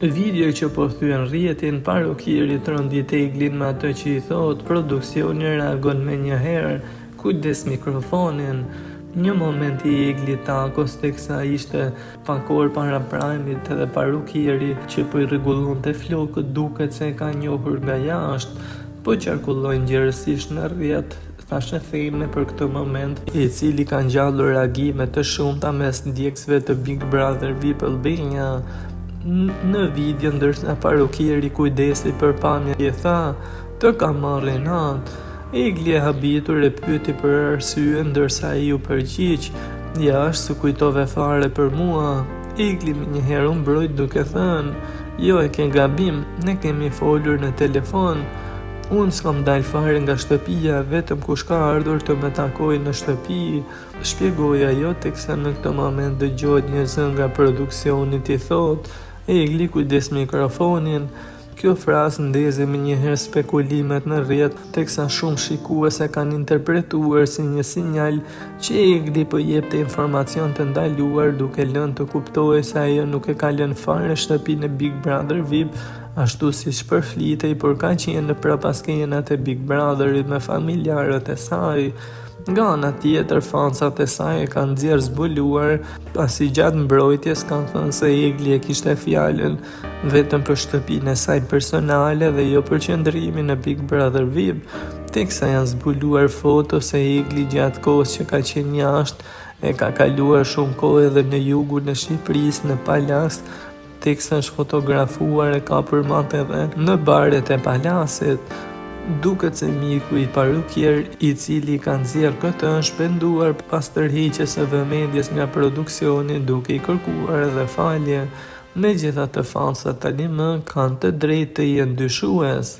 Video që po thyen rrjetin, parukieri trondit Eglin me atë që i thotë, produksioni reagon menjëherë, kujdes mikrofonin. Një moment i Egli Takos teksa ishte pak orë para prime-it dhe parukieri që po i rregullonte flokët duket se e ka njohur nga jashtë, po qarkullojnë gjerësisht në rrjet thashetheme për këtë moment, i cili ka ngjallur reagime të shumta mes ndjekësve të Big Brother VIP Albania. Në video ndërsa parukieri kujdesej për pamjen i tha, të kam marrë inat. Egli e habitur e pyeti për arsye ndërsa ai u përgjigj, jashtë s'u kujtove fare për mua. Egli menjëherë u mbrojt duke thënë, jo e ke gabim, ne kemi folur në telefon. Unë s'kam dalë fare nga shtëpia, vetëm kush ka ardhur të më takojë në shtëpi, shpjegoi ajo teksa në këtë moment dëgjohet një zë nga produksioni t'i thotë, Egli kujdes mikrofonin. Kjo frazë ndezi menjëherë spekulimet në rrjet, teksa shumë shikues e kanë interpretuar si një sinjal që Egli po jepte informacion të ndaluar duke lënë të kuptohej se ajo nuk e ka lënë fare shtëpinë e Big Brother VIP Ashtu siç përflitej, por ka qenë në prapaskenat e Big Brotherit me familjarët e saj. Nga ana tjetër, fansat e saj e kanë nxjerrë zbuluar, pasi gjatë mbrojtjes kanë thënë se Egli e kishte fjalën vetëm për shtëpinë e saj personale dhe jo për qëndrimin në Big Brother VIP, teksa janë zbuluar foto se Egli gjatë kohës që ka qenë jashtë e ka kaluar shumë kohë edhe në jugun e Shqipërisë në Palasë, Teksa është fotografuar e kapur mat edhe në baret e Palasit. Duket se miku i parukier, i cili ka nxjerrë këtë është penduar pas tërheqjes së vëmendjes nga produksioni duke i kërkuar edhe falje. Megjithatë fansat tani më kanë të drejtë të jenë dyshues.